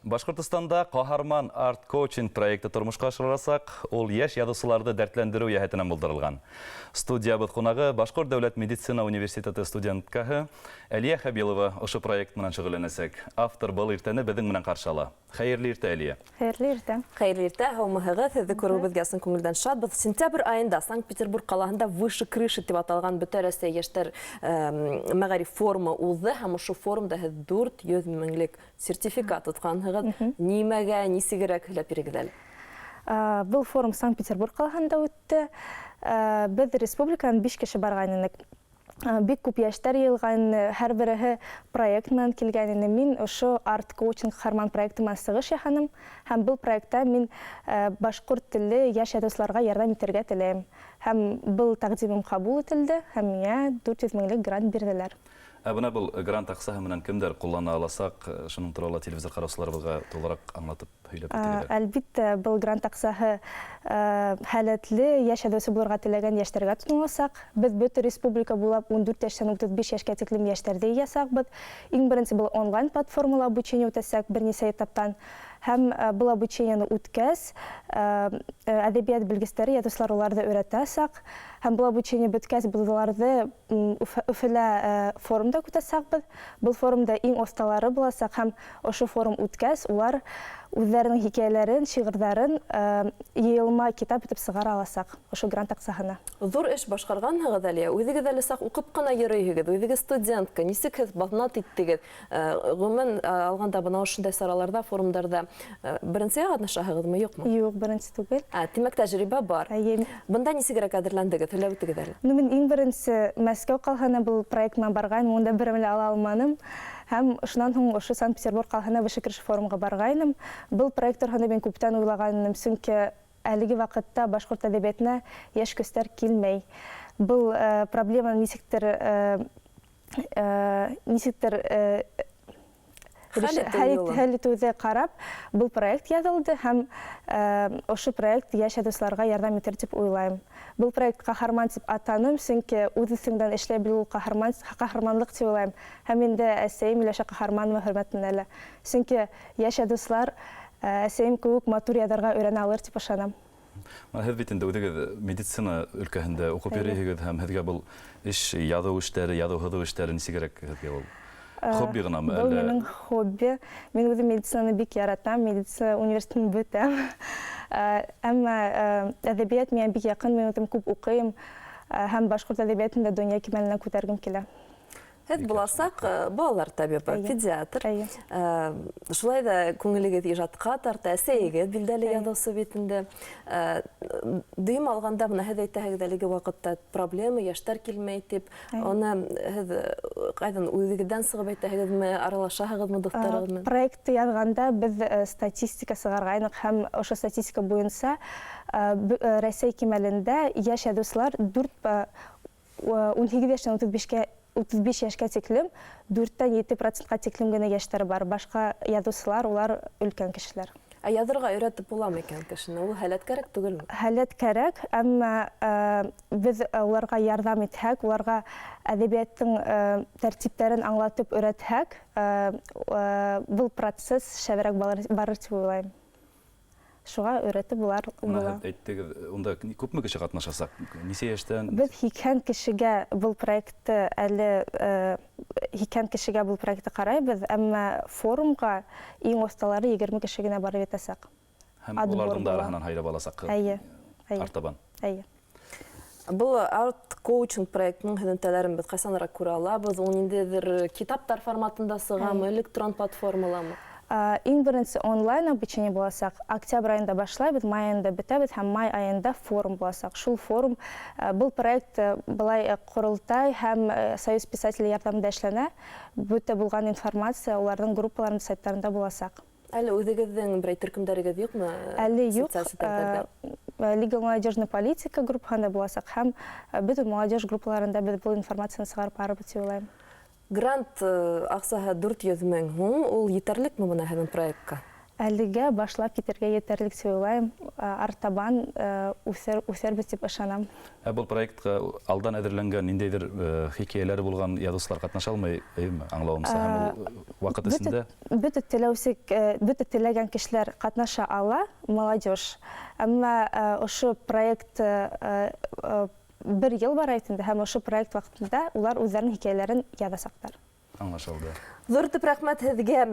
Башҡортостанда «Ҡаһарман арт-коучинг» проекты тормошҡа ашырыласаҡ. Ул йәш яҙыусыларҙы дәртләндереү йәһәтенән булдырылған. Студиябыҙ ҡунағы Башҡорт дәүләт медицина университеты студенткаһы Әлиә Хәбилова ошо проект менән шөғөлләнәсәк. Автор был иртәне беҙҙең менән ҡаршы ала. Хәйерле иртә, Әлиә! Хәйерле иртә! Хәйерле иртә, һаумыһығыҙ! Һеҙҙе күреүебеҙгә ысын күңелдән шатбыҙ. Сентябрь айында Санкт-Петербург ҡалаһында «Выше крыши» тип аталған Бөтә Рәсәй йәштәр мәғариф форумы уҙҙы һәм ошо форумда һеҙ 400 меңлек Сертификат отҡанһығыҙ. Нимәгә, нисегерәк һөйләп бирегеҙ әле? Был форум Санкт-Петербург ҡалаһында үтте. Беҙ республиканан биш кеше барған инек. Бик күп йәштәр йыйылған ине, һәр береһе проект менән килгән ине. Мин ошо арт-коучинг Харман проекты менән сығыш яһаным һәм был проектта мин башҡорт телле йәш яҙыусыларға ярҙам итергә теләйем. Һәм был тәҡдимем ҡабул ителде һәм миңә 400 меңлек грант бирҙеләр. Ә бына был грант аҡсаһы менән кемдәр ҡуллана аласаҡ, шуның турала телевизор ҡараусыларыбыҙға тулыраҡ аңлатып һөйләп үтегеҙ әле. Әлбиттә, был грант аҡсаһы һәләтле, йәш яҙыусы булырға теләгән йәштәргә тотоноласаҡ. Беҙ бөтә республика буйлап 14 йәштән 35 йәшкә тиклем йәштәрҙе йыясаҡбыҙ. Иң беренсе был онлайн платформала обучение үтәсәк бернисә этаптан. Һәм был обучениены үткәс, әҙәбиәт белгестәре, яҙыусылар уларҙы өйрәтәсәк. Һәм был обучение бөткәс, беҙ уларҙы Өфөлә форумда көтәсәкбеҙ. Был форумда иң оҫталары буласаҡ һәм ошо форум үткәс, улар үҙҙәренең хикәйәләрен, шиғырҙарын йыйылма китап итеп сығара аласаҡ ошо грант аҡсаһына. Ҙур эш башҡарғанһығыҙ, Әлиә. Үҙегеҙ әле саҡ уҡып ҡына йөрөйһөгеҙ, үҙегеҙ студентка. Нисек һеҙ баҙнат иттегеҙ? Ғөмүмән алғанда, бына ошондай сараларҙа, форумдарҙа беренсегә ҡатнашаһығыҙмы, юҡмы? Юҡ, беренсе түгел. Ә, тимәк, тәжрибә бар. Әйе. Бында нисегерәк әҙерләндегеҙ? Һөйләп үтегеҙ әле. Ну, мин иң беренсе Мәскәү ҡалаһына был проект менән барғайным, унда беремле ала алманым. Һәм шунан һуң ошо Санкт-Петербург ҡалаһына Выше крыши форумға барғайным. Был проект тураһында мин күптән уйлаған инем, сөнки әлеге ваҡытта башҡорт әҙәбиәтенә йәш көстәр килмәй. Был проблеманы нисектер нисектер хәл итеүҙе ҡарап, был проект яҙылды һәм ошо проект йәш яҙыусыларға ярҙам итер тип уйлайым. Был проект «Ҡаһарман» тип атаным, сөнки үҙ өҫтөңдән эшләй белеү ул ҡаһарман, ҡаһарманлыҡ тип уйлайым. Һәм инде әсәйем Миләүшә Ҡаһарманова хөрмәтенә лә. Сөнки йәш яҙыусылар әсәйем кеүек матур яҙырға өйрәнә алыр тип ышанам. Менә һеҙ бит инде үҙегеҙ медицина өлкәһендә уҡып йөрөйһөгеҙ һәм һеҙгә был эш, яҙыу эштәре, яҙыу-һыҙыу эштәре нисегерәк һеҙгә ул? Хобби ғынамы әллә? Был минең хобби. Мин үҙем медицинаны бик яратам, медицина университетын бөтәм. Әммә әҙәбиәт миңә бик яҡын, мин үҙем күп уҡыйым һәм башҡорт әҙәбиәтен дә донъя кимәленә күтәргем килә. Һеҙ буласаҡ балалар табибы, педиатр. Шулай да күңелегеҙ ижадҡа тарта, әсәйегеҙ билдәле яҙыусы бит инде. Дөйөм алғанда, бына һеҙ әйтәһегеҙ, әлеге ваҡытта проблема, йәштәр килмәй тип. Аны һеҙ ҡайҙан үҙегеҙҙән сығып әйтәһегеҙме, аралашаһығыҙмы дуҫтарығыҙ менән? Проектты яҙғанда беҙ статистика сығарғайныҡ һәм ошо статистика буйынса Рәсәй кимәлендә йәш яҙыусылар дүрт 18 йәштән 35-кә 35 йәшкә тиклем дүрттән ете процентка тиклем генә йәштәр бар. Башка яҙыусылар улар өлкән кешеләр. Ә яҙырға өйрәтеп буламы икән кешене? Ул һәләт кәрәк түгелме? Һәләт кәрәк, әмма беҙ уларға ярҙам итһәк, уларға әҙәбиәттең тәртиптәрен аңлатып өйрәтһәк, был процесс шәберәк барыр дип уйлайым. Шуға өйрәтеп булар була. Менә әйттегеҙ, унда күпме кеше ҡатнашасаҡ? Нисә йәштән? Беҙ 80 кешегә был проектты әле 80 кешегә был проектты ҡарайбыҙ, әммә форумға иң оҫталары 20 кеше генә барып етәсәк. Һәм уларҙың да араһынан һайлап аласаҡ. Әйе. Артабан. Әйе. Был арт-коучинг проектының һөҙөмтәләрен беҙ ҡасаныраҡ күрә алабыҙ? Ул ниндәйҙер китаптар форматында сығамы, электрон платформаламы? Иң беренсе онлайн обучение буласаҡ. Октябрь айында башлайбыҙ, май айында бөтәбеҙ һәм май айында форум буласаҡ. Шул форум, был проект былай Ҡоролтай һәм Союз писателей ярҙамында эшләнә. Бөтә булған информация уларҙың группаларында, сайттарында буласаҡ. Әле үҙегеҙҙең берәй төркөмдәрегеҙ юҡмы? Әле юҡ. Социаль селтәрҙәрҙә? Лига молодежной политика группаһында буласаҡ һәм бөтөн молодежь группаларында беҙ был информацияны сығарып барырбыҙ тип уйлайым. Грант аҡсаһы 400 мең һум, ул етәрлекме бына һеҙҙең проектҡа? Әлегә башлап китергә етерлек дип уйлайым. Артабан үҫер, үҫербеҙ дип ышанам. Ә был проектҡа алдан әҙерләнгән ниндәйҙер хикәйәләре булған яҙыусылар ҡатнаша алмай, әйеме, аңлауымса, һәм ул ваҡыт эсендә? Бөтә теләүсе, бөтә теләгән кешеләр ҡатнаша ала, молодежь. Әммә ошо проект бер йыл бара инде, һәм ошо проект ваҡытында улар үҙҙәренең хикәйәләрен яҙасаҡтар. Аңлашылды. Ҙур итеп рәхмәт һеҙгә,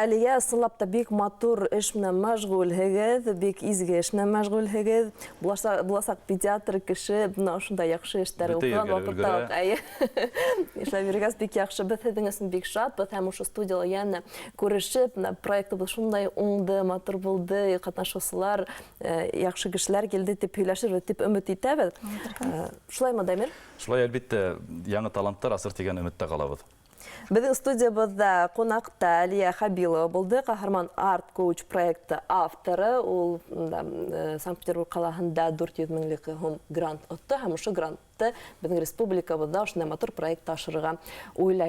Әлиә, ысынлап та бик матур эш менән мәшғүлһегеҙ, бик изге эш менән мәшғүлһегеҙ. Буласаҡ педиатр кеше бына ошондай яҡшы эштәр уҡыған ваҡытта уҡ, әйе. Эшләп йөрөгәс бик яҡшы. Беҙ һеҙҙең өсөн бик шатбыҙ һәм ошо студияла йәнә күрешеп, бына проектыбыҙ шундай уңды, матур булды, ҡатнашыусылар, яҡшы кешеләр килде тип һөйләшербеҙ тип өмөт итәбеҙ. Шулаймы, Дамир? Шулай, әлбиттә, яңы таланттар асыр тигән өмөттә ҡалабыҙ. Беҙҙең студиябыҙҙа ҡунаҡта Әлиә Хабилова булды, Ҡаһарман арт коуч проекты авторы. Ул Санкт-Петербург ҡалаһында 400 меңлек һум грант отто һәм ошо грантты беҙҙең республикабыҙҙа ошондай матур проект ашырырға уйлай.